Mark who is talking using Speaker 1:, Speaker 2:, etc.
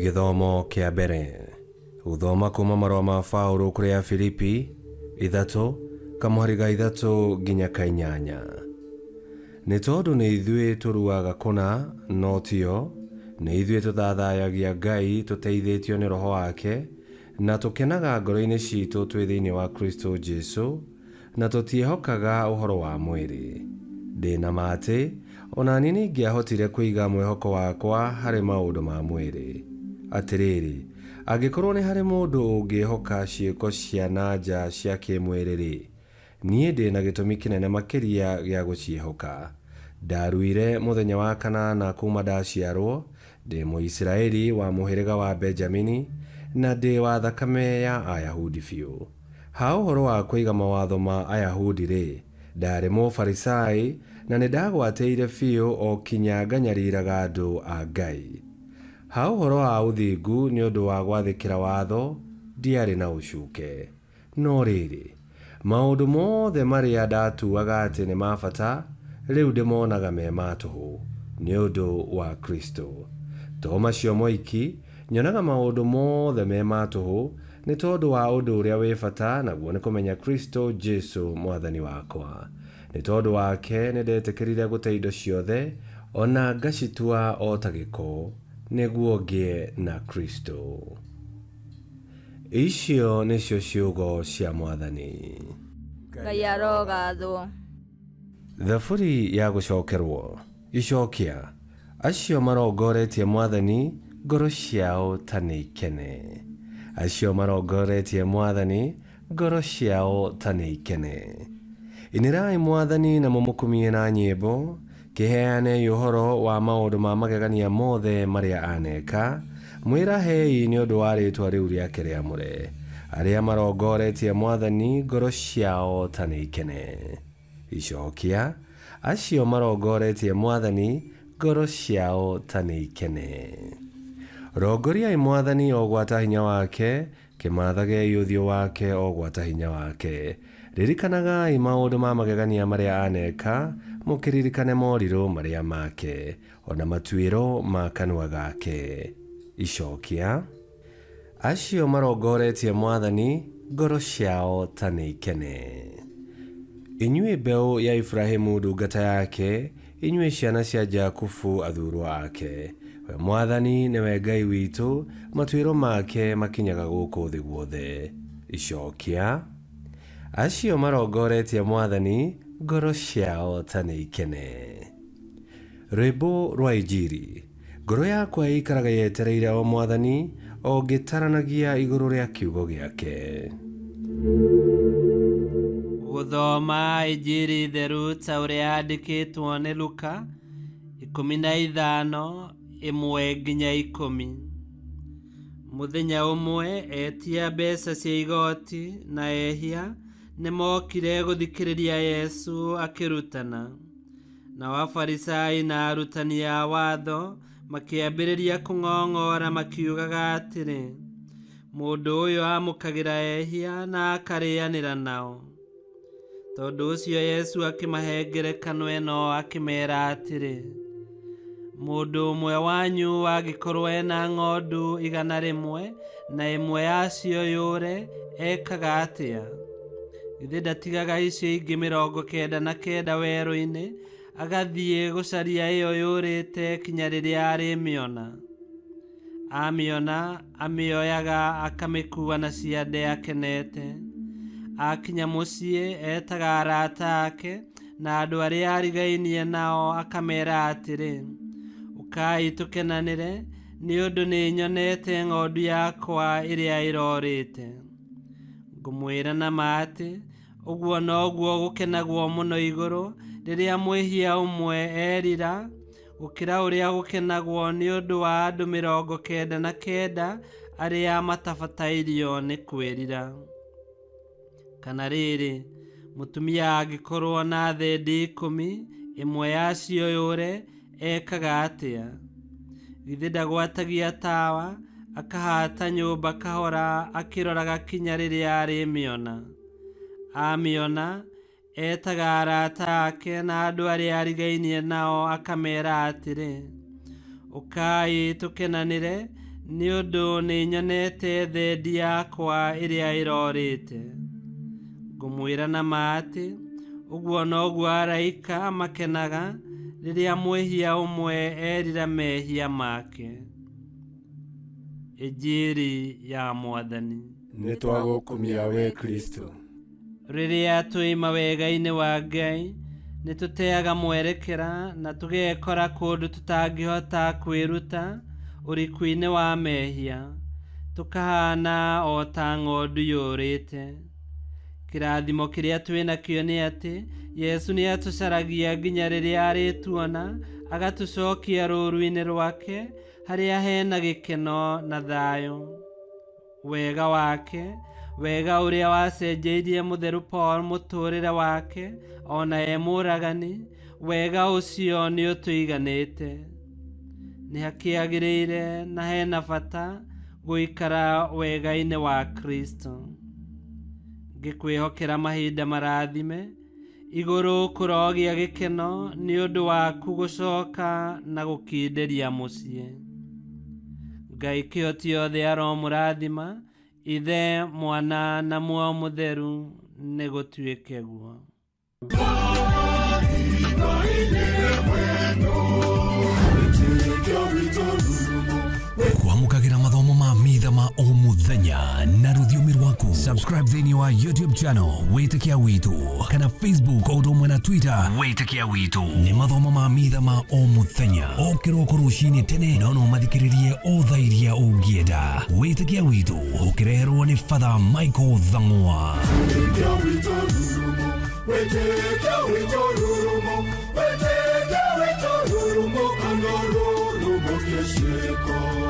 Speaker 1: Gĩthomo kĩa mbere. Gũthoma kuma marũa ma Paũlũ kũrĩ Afilipi 3 kamũhari ga 3 nginya ka 8. Nĩ tondũ nĩ ithuĩ tũruaga kũna, no tio, nĩ ithuĩ tũthathayagia Ngai tũteithĩtio nĩ Roho wake, na tũkenaga ngoro-inĩ citũ twĩ thĩinĩ wa Kristo Jesu, na tũtiĩhokaga ũhoro wa mwĩrĩ. Ndĩ na ma atĩ o na niĩ nĩingĩahotire kũiga mwĩhoko wakwa harĩ maũndũ ma mwĩrĩ. Atĩrĩrĩ, angĩkorwo nĩ harĩ mũndũ ũngĩĩhoka ciĩko cia na nja cia kĩĩmwĩrĩ-rĩ, niĩ ndĩ na gĩtũmi kĩnene makĩria gĩa gũciĩhoka. Ndaruire mũthenya wa kanana kuuma ndaciarwo, ndĩ Mũisiraeli wa mũhĩrĩga wa Benjamini, na ndĩ wa thakame ya Ayahudi biũ. Ha ũhoro wa kũiga mawatho ma Ayahudi-rĩ, ndaarĩ Mũfarisai, na nĩndagwatĩire biũ o kinya nganyariiraga andũ a Ngai. Ha ũhoro wa ũthingu nĩ ũndũ wa gwathĩkĩra watho, ndiarĩ na ũcuuke. No rĩrĩ, maũndũ mothe marĩa ndatuaga atĩ nĩ ma bata, rĩu ndĩmonaga me ma tũhũ, nĩ ũndũ wa Kristo. To macio moiki, nyonaga maũndũ mothe me ma tũhũ, nĩ tondũ wa ũndũ ũrĩa wĩ bata, naguo nĩ kũmenya Kristo Jesu Mwathani wakwa. Nĩ tondũ wake nĩndetĩkĩrire gũte indo ciothe, o na ngacitua o ta gĩko, nĩguo ngĩe na Kristo. Icio nĩcio ciugo cia Mwathani.
Speaker 2: Ngai arogathwo.
Speaker 1: Thaburi ya gũcokerwo. Icokia. Acio marongoretie Mwathani, ngoro ciao ta nĩikene. Acio marongoretie Mwathani, ngoro ciao ta nĩikene. Inĩrai Mwathani na mũmũkumie na nyĩmbo, kĩheanei ũhoro wa maũndũ ma magegania mothe marĩa aneka, mwĩrahei nĩ ũndũ wa rĩĩtwa rĩu rĩake rĩamũre. Arĩa marongoretie Mwathani, ngoro ciao ta nĩikene. Icokia, Acio marongoretie Mwathani, ngoro ciao ta nĩikene. Rongoriai Mwathani o gwata hinya wake, kĩmathagei ũthiũ wake o gwata hinya wake. Ririkanagai maũndũ ma magegania marĩa aneka, mũkĩririkane morirũ marĩa make, o na matuĩro ma kanua gake. Icokia, Acio marongoretie Mwathani, ngoro ciao ta nĩikene. Inyuĩ mbeũ ya Iburahimu ndungata yake, inyuĩ ciana cia Jakubu athuurwo ake. We Mwathani nĩwe Ngai witũ, matuĩro make makinyaga gũkũ thĩ guothe. Icokia, Acio marongoretie Mwathani, ngoro ciao ta nĩikene. Rwĩmbo rwa Injiri. Ngoro yakwa ĩikaraga yetereire o Mwathani, o ngĩtaranagia igũrũ rĩa kiugo gĩake.
Speaker 3: Gũthoma Injiri theru ta ũrĩa yandĩkĩtwo nĩ Luka 15 1-10. Mũthenya ũmwe etia mbeca cia igoti na ehia nĩmokire gũthikĩrĩria Yesu akĩrutana. Nao Afarisai na arutani a watho makĩambĩrĩria kũng'ong'ora makiugaga atĩrĩ, Mũndũ ũyũ amũkagĩra ehia na akarĩanĩra nao. Tondũ ũcio Yesu akĩmahe ngerekano ĩno akĩmera atĩrĩ, Mũndũ ũmwe wanyu angĩkorwo ena ng'ondu 100 na ĩmwe yacio yũre, ekaga atĩa? Githĩ ndatigaga icio ingĩ 99 werũ-inĩ, agathiĩ gũcaria ĩyo yũrĩte kinya rĩrĩa arĩmĩona? Amĩona, amĩoyaga akamĩkuua na ciande akenete. Akinya mũciĩ, etaga arata ake na andũ arĩa arigainie nao akamera atĩrĩ, 'Ũkai tũkenanĩre, nĩ ũndũ nĩnyonete ng'ondu yakwa ĩrĩa ĩrorĩte.' Ngũmwĩra na ma atĩ, ũguo noguo gũkenagwo mũno igũrũ rĩrĩa mwĩhia ũmwe erira, gũkĩra ũrĩa gũkenagwo nĩ ũndũ wa andũ 99 arĩa matabatairio nĩ kwĩrira. Kana rĩrĩ, mũtumia angĩkorwo na thendi 10, ĩmwe yacio yũre, ekaga atĩa? Githĩ ndagwatagia tawa, akahata nyũmba kahora akĩroraga kinya rĩrĩa arĩmĩona? Amĩona, etaga arata ake na andũ arĩa arigainie nao akamera atĩrĩ, 'Ũkai tũkenanĩre, Nĩ ũndũ nĩnyonete thendi yakwa ĩrĩa ĩrorĩte. Ngũmwĩra na ma atĩ ũguo noguo araika makenaga rĩrĩa mwĩhia ũmwe erira mehia make. Injiri ya Mwathani.
Speaker 4: Nĩ twagũkumia we Kristo.
Speaker 3: Rĩrĩa twĩ mawega-inĩ wa Ngai nĩ tũteaga mwerekera na tũgekora kũndũ tũtangĩhota kwĩruta ũriku-inĩ wa mehia, tũkahana o ta ng'ondu yũrĩte. Kĩrathimo kĩrĩa twĩ nakĩo nĩ atĩ Yesu nĩ atũcaragia nginya rĩrĩa arĩtuona agatũcokia rũũru-inĩ rwake harĩa hena gĩkeno na thayũ. Wega wake, wega ũrĩa wacenjeirie mũtheru Paul mũtũũrĩre wake ona e mũragani, wega ũcio nĩ ũtũiganĩte. Nĩ hakĩagĩrĩire na hena bata gũikara wega-inĩ wa Kristo. Ngĩkwĩhokera mahinda marathime, igũrũ kũrogĩa gĩkeno nĩ ũndũ waku gũcoka na gũkindĩria mũciĩ. Ngai kĩhoti othe aromũrathima, Ithe, Mwana na Muoyo Mũtheru, nĩ gũtuĩke guo.
Speaker 5: Kwamũkagĩra mathomo ma mitha ma o mũthenya na rũthiomi rwaku. Subscribe thĩinĩ wa YouTube channel Wĩtĩkia Witũ kana Facebook o ũndũ ũmwe na Twitter Wĩtĩkia Witũ. Nĩ mathomo ma mitha ma o mũthenya o kĩroko rũcinĩ tene, no no mathikĩrĩrie o thaa iria ũngĩenda. Wĩtĩkia Witũ ũkĩreherwo nĩ Father Michael Thang'wa.
Speaker 6: Wĩtĩkia witũ rurumo, wĩtĩkia witũ rurumo, kana rurumo kĩciko.